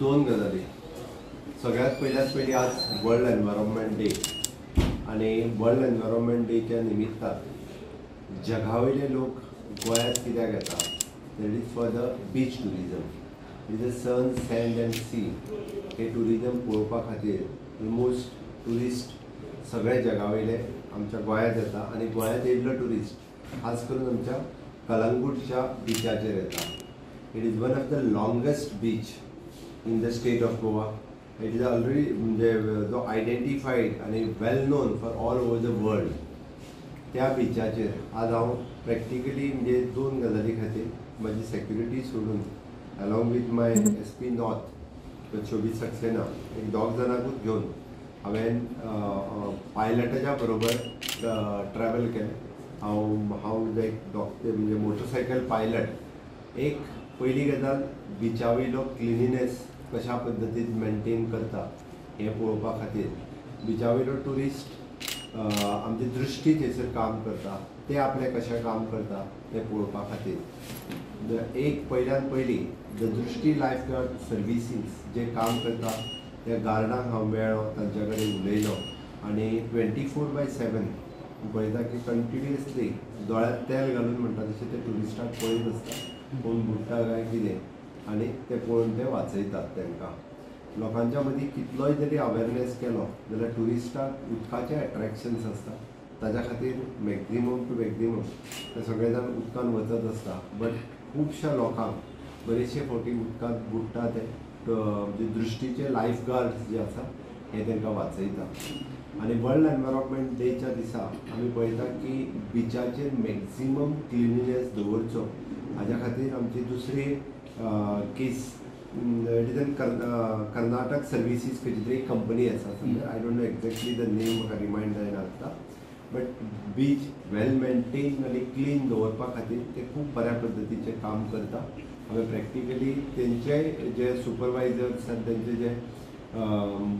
दोन गजाली. सगळ्यात पयल्यात पयली आज वर्ल्ड एनवायरमेंट डे आनी वर्ल्ड एनवायरमेंट डेच्या निमित्तान जगा वयले लोक गोंयांत कित्याक येता, that is for the beach tourism. It is a sun, sand and sea hey tourism पळोवपा खातीर ऑलमोस्ट ट्युरिस्ट सगळे जगा वयले आमच्या गोंयांत येता आनी गोंयांत येयल्लो ट्युरिस्ट खास करून आमच्या कलंगूटच्या बिचाचेर येता. It is one of the longest beach in the state of Goa. It is already म्हणजे जो आयडेंटिफाईड आनी well known for all over the world. त्या बिचाचेर आज हांव प्रॅक्टिकली म्हणजे दोन गजाली खातीर म्हजी सेक्युरिटी सोडून along with my SP North Shobhit Saxena एक दोग जाणांकूच घेवन हांवें पायलटाच्या बरोबर ट्रॅवल केलें. हांव हांव एक डॉक्टर म्हणजे मोटरसायकल पायलट. एक पयली गजाल बिचा वयलो क्लिनिनेस कशा पद्दतीन मेंटेन करता हें पळोवपा खातीर बिचा वयलो ट्युरिस्ट आमची दृश्टी थंयसर काम करता ते आपलें कशें काम करता तें पळोवपा खातीर एक पयल्यान पयली the दृश्टी लायफ गार्ड सर्विसीस जे काम करता त्या गार्डांक हांव मेळ्ळो, तांच्या कडेन उलयलो आनी 24/7 पळयता की कंटिन्युअसली दोळ्यांत तेल घालून म्हणटा तशें ते ट्युरिस्टाक पळयत आसता कोण बुडटा काय कितें आनी ते पळोवन ते वाचयतात तांकां. लोकांच्या मदीं कितलोय जरी अवेरनेस केलो जाल्यार ट्युरिस्टाक उदकाचें एट्रेक्शन्स आसता, ताज्या खातीर मॅक्झिमम टू मॅक्झिमम ते सगळे जाण उदकान वचत आसता. बट खुबश्या लोकांक बरेचशे फावटी उदकांत बुडटा ते म्हणजे दृश्टीचे लायफ गार्ड्स जे आसा हे तांकां वाचयता. आनी वर्ल्ड एनवायरमेंट डेच्या दिसा आमी पळयता की बिचाचेर मॅक्झिमम क्लिनिनेस दवरचो हाज्या खातीर आमची दुसरी केस it is an Karnataka services खंयची तरी एक कंपनी आसा, समजा I don't know exactly the name म्हाका रिमायंड जायना आतां, बट बीच वेल मेंटेन आनी क्लीन दवरपा खातीर ते खूब बऱ्या पद्दतीचें काम करता. हांवें प्रॅक्टिकली तेंचे जे सुपरवायजर्स आनी तेंचे जे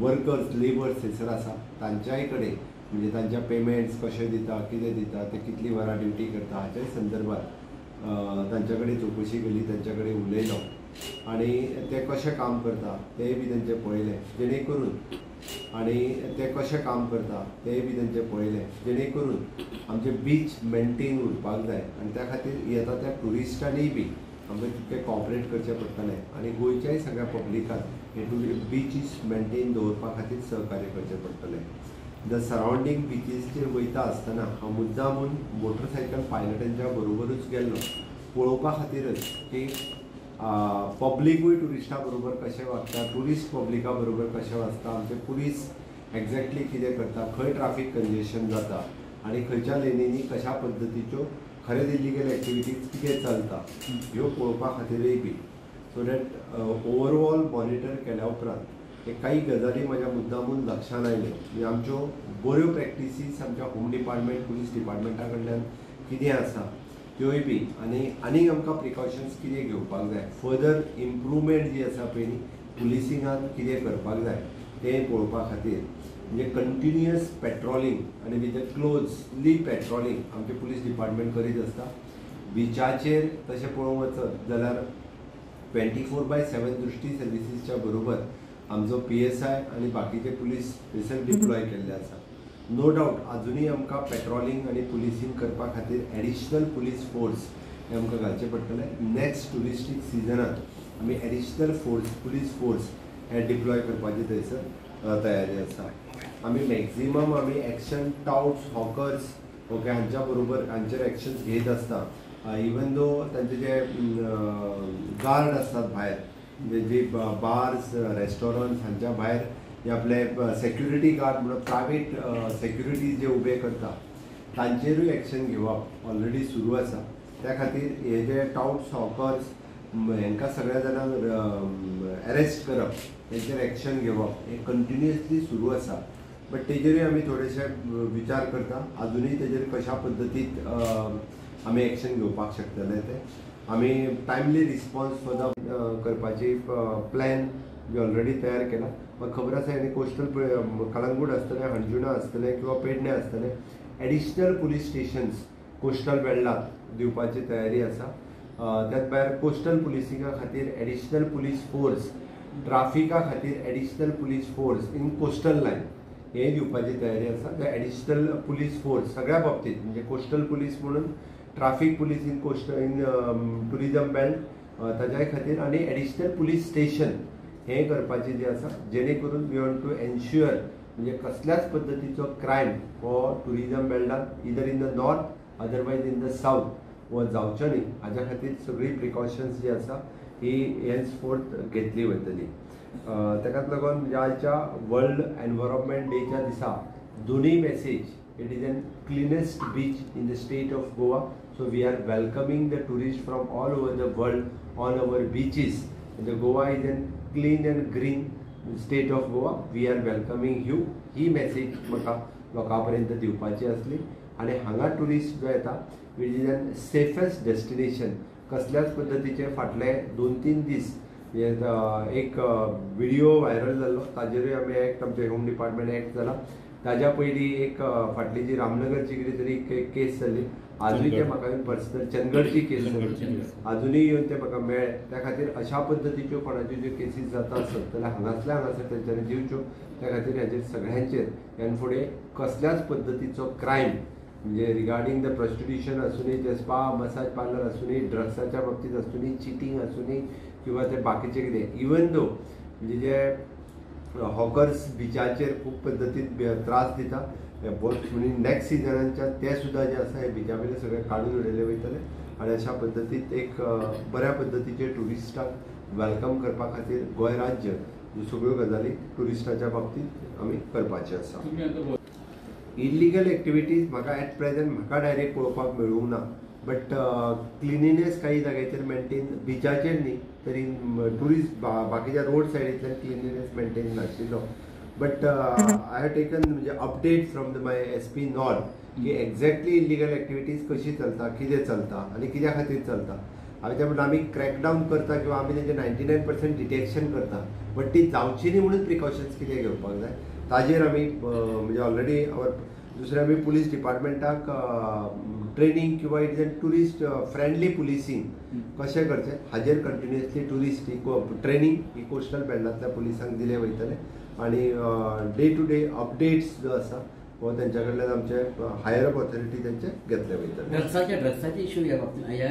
वर्कर्स लेबर्स थंयसर आसा तांच्याय कडेन म्हणजे तांच्या पेमेंट्स कशें दिता कितें दिता ते कितली वरां ड्युटी करता हाच्याय संदर्भात तांच्या कडेन चवकशी केली, तांच्या कडेन उलयलो आनी ते कशें काम करता तेंय बी तेंचें पळयलें जेणे करून आनी ते कशें काम करता तेंय बी तेंचें पळयलें जेणे करून आमचे बीच मेंटेन उरपाक जाय आनी त्या खातीर येता त्या ट्युरिस्टांनीय बी आमकां तितकें कॉपरेट करचें पडटलें आनी गोंयच्याय सगळ्या पब्लिकान हे बिचीस मेंटेन दवरपा खातीर सहकार्य करचें पडटलें. The surrounding बिचीसचेर वयता आसतना हांव मुद्दामून मोटरसायकल पायलटांच्या बरोबरूच गेल्लो पळोवपा खातीरच की पब्लिकूय ट्युरिस्टा बरोबर कशें वागता, ट्युरिस्ट पब्लिका बरोबर कशें वागता, आमचे पुलीस एक्झॅक्टली कितें करता, खंय ट्राफीक कंजेशन जाता आनी खंयच्या लेनींनी कशा पद्दतीच्यो खरेंच इलिगल एक्टिविटीज कितें चलता ह्यो पळोवपा खातीरय बी सो that overall monitor केल्या उपरांत हे काही गजाली म्हज्या मुद्दामून लक्षान आयल्यो. म्हणजे आमच्यो बऱ्यो प्रॅक्टिसीस आमच्या होम डिपार्टमेंट पुलीस डिपार्टमेंटा कडल्यान कितें आसा त्योय बी आनी आनीक आमकां प्रिकॉशन्स कितें घेवपाक जाय, फर्दर इम्प्रूवमेंट जी आसा पळय न्ही पुलिसिंगान कितें करपाक जाय तें पळोवपा खातीर म्हणजे कंटिन्युअस पेट्रोलिंग आनी विथ क्लोजली पेट्रोलिंग आमचें पुलीस डिपार्टमेंट करीत आसता. बिचाचेर तशें पळोवंक वचत जाल्यार 24/7 दृश्टी सर्विसीसच्या बरोबर आमचो PSI आनी बाकीचे पुलीस थंयसर डिप्लॉय केल्ले आसा. नो डावट अजुनूय आमकां पेट्रोलिंग आनी पुलिसींग करपा खातीर एडिशनल पुलीस फोर्स हे आमकां घालचें पडटलें. नेक्स्ट ट्युरिस्टीक सिजनात आमी एडिशनल फोर्स पुलीस फोर्स हे डिप्लॉय करपाची थंयसर तयारी आसा. आमी मॅक्झिमम आमी एक्शन टाउट्स हॉकर्स ओके हांच्या बरोबर हांचेर एक्शन्स घेत आसता. इवन दो तांचे जे गार्ड आसतात भायर म्हणजे जे बार्स रेस्टॉरंट्स हांच्या भायर जे आपले सेक्युरिटी गार्ड म्हणून प्रायवेट सेक्युरिटी जे उबे करता तांचेरूय एक्शन घेवप ऑलरेडी सुरू आसा. त्या खातीर हे जे टाउट्स हॉकर्स हांकां सगळ्या जाणांक अरेस्ट करप तेंचेर एक्शन घेवप हें कंटिन्युअसली सुरू आसा. बट तेजेरूय आमी थोडेशे विचार करता अजुनूय तेजेर कशा पद्दतीन आमी एक्शन घेवपाक शकतले ते आमी टायमली रिस्पॉन्स सुद्दां करपाची प्लॅन जे ऑलरेडी तयार केला. म्हाका खबर आसा आनी कोस्टल कलंगूट आसतलें, हणजुणा आसतलें किंवा पेडणे आसतलें एडिशनल पुलीस स्टेशन्स कोस्टल बेल्टाक दिवपाची तयारी आसा. त्याच भायर कोस्टल पुलिसिंगा खातीर एडिशनल पुलीस फोर्स ट्राफिका खातीर additional police force in coastal line हें दिवपाची तयारी आसा. एडिशनल पुलीस फोर्स सगळ्या बाबतींत म्हणजे कोस्टल पुलीस म्हणून traffic police in coastal in tourism belt ताज्याय खातीर आनी एडिशनल पुलीस स्टेशन हें करपाचें जें आसा, जेणे करून we want to ensure म्हणजे कसल्याच पद्दतीचो क्रायम हो tourism बेल्टान either in the north otherwise in the south हो जावचो न्ही हाज्या खातीर सगळीं प्रिकॉशन्स जी आसा ही हेन्सफोर्थ घेतली वतली. ताकाच लागून म्हणजे आयच्या वर्ल्ड एनवायरमेंट डेच्या दिसा दोनूय message, it is an cleanest beach in the state of Goa, so we are welcoming the tourist from all over the world on our beaches. म्हणजे Goa is an clean and green state of Goa, we are welcoming you he message म्हाका लोकां पर्यंत दिवपाची आसली. आनी हांगा tourist जो येता which is an safest destination, कसल्याच पद्दतीचे फाटले 2-3 दीस एक व्हिडिओ व्हायरल जाल्लो ताजेरूय आमी एक्ट आमचे होम डिपार्टमेंट एक्ट जाला. ताज्या पयलीं एक फाटली जी रामनगरची कितें तरी एक केस जाल्ली, आजूय ते म्हाका पर्सनल चंदगडची केस जाल्ली आजुनूय येवन ते म्हाका मेळ्ळे. त्या खातीर अशा पद्दतीच्यो कोणाच्यो ज्यो केसीस जाता आसत जाल्यार हांगासल्या हांगासर तेंच्यांनी दिवच्यो. त्या खातीर हाजेर सगळ्यांचेर ह्यान फुडें कसल्याच पद्दतीचो क्रायम म्हणजे रिगार्डींग the prostitution आसूनी, ते स्पा मसाज पार्लर आसूनी, ड्रग्साच्या बाबतींत आसूनी, चिटींग आसूनी किंवा ते बाकीचे कितें, इवन दो म्हणजे जे हॉकर्स बिचाचेर खूब पद्दतीन त्रास दिता म्हणजे नॅक्स्ट सिजनाच्या ते सुद्दां जे आसा हे बिचा वयले सगळे काडून उडयले वयतले आनी अशा पद्दतीन एक बऱ्या पद्दतीचे ट्युरिस्टांक welcome करपा खातीर गोंय राज्य ह्यो सगळ्यो गजाली ट्युरिस्टाच्या बाबतींत आमी करपाच्यो आसा. इल्लिगल एक्टिविटीज म्हाका एट प्रेझेंट म्हाका डायरेक्ट पळोवपाक मेळूंक ना, बट क्लिनिनेस काही जाग्याचेर मेंटेन बिचाचेर न्ही तरी ट्युरिस्ट बाकीच्या रोड सायडींतल्यान क्लिनिनेस मेंटेन नाशिल्लो. बट I have taken म्हणजे update from the my SP north की एक्झॅक्टली इल्लिगल एक्टिविटीज कशी चलता, कितें चलता आनी कित्या खातीर चलता. हांवें तें म्हणटा आमी क्रॅकडावन करता किंवा आमी तेंचे 99% डिटेक्शन करता, बट ती जावची न्ही म्हणून प्रिकॉशन्स कितें घेवपाक जाय ताजेर आमी म्हणजे ऑलरेडी our दुसरें आमी पुलीस डिपार्टमेंटाक ट्रेनींग किंवा it is an tourist friendly policing कशें करचें हाजेर कंटिन्युअसली ट्युरिस्ट ही ट्रेनींग ही कोस्टल बेल्टांतल्या पुलिसांक दिले वयतले आनी डे टू डे अपडेट्स जो आसा हो तेंच्या कडल्यान आमचे हायर अप ऑथॉरिटी तेंचे घेतले वयतले. ड्रग्साचे इश्यू ह्या बाबतींत ह्या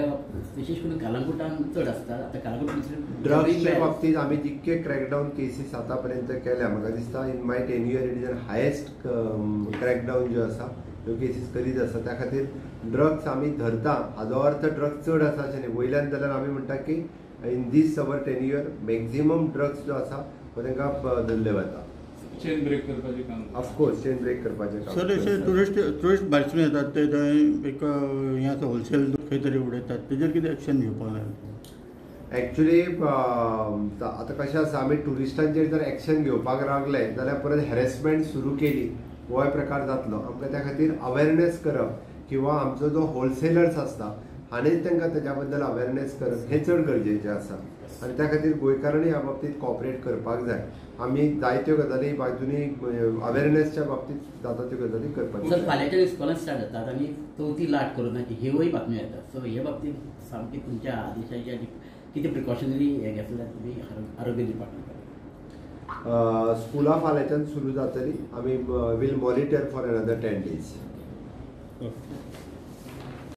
विशेश करून कालंगुटान चड आसता. आतां कालंगूट ड्रग्सच्या बाबतींत आमी जितके क्रॅकडावन केसीस आतां पर्यंत केल्या म्हाका दिसता in my 10 year it is an highest crackdown ज्यो आसा ह्यो केसीस करीत आसा. त्या खातीर ड्रग्स आमी धरता हाजो अर्थ ड्रग्स चड आसा अशें न्ही, वयल्यान जाल्यार आमी म्हणटा की in this our 10 year maximum drugs जो आसा हो तांकां धरले वता. चेन ब्रेक करपाचें काम, ऑफकोर्स चेन ब्रेक करपाचें काम. सर अशे ट्युरिस्ट भायरसून येतात ते थंय एक हें आसा होलसेल खंय तरी उडयतात, तेजेर कितें एक्शन घेवपाक जाय? एक्चुली आतां कशें आसा आमी ट्युरिस्टांचेर जर एक्शन घेवपाक लागले जाल्यार परत हॅरेसमेंट सुरू केली होय प्रकार जातलो. आमकां त्या खातीर अवेरनेस करप किंवा आमचो जो होलसेलर्स आसता हाणें तांकां तेज्या बद्दल अवेरनेस करप हें चड गरजेचें आसा आनी त्या खातीर गोंयकारांनी ह्या बाबतींत कॉपरेट करपाक जाय. आमी जायत्यो गजाली बाजूनी अवेरनेसच्या बाबतींत जाता त्यो गजाली करपाक सर. फाल्यांच्या स्कुलां स्टार्ट जातात आनी चवथी लाट कोरोनाची ह्योय बातम्यो येतात, सो हे बाबतींत सामकी तुमच्या आदेशाची आनी कितें प्रिकॉशनरी हें घेतल्यार तुमी आरोग्य डिपार्टमेंट? स्कुलां फाल्यांच्यान सुरू जातली, आमी will monitor for another 10 days. Okay.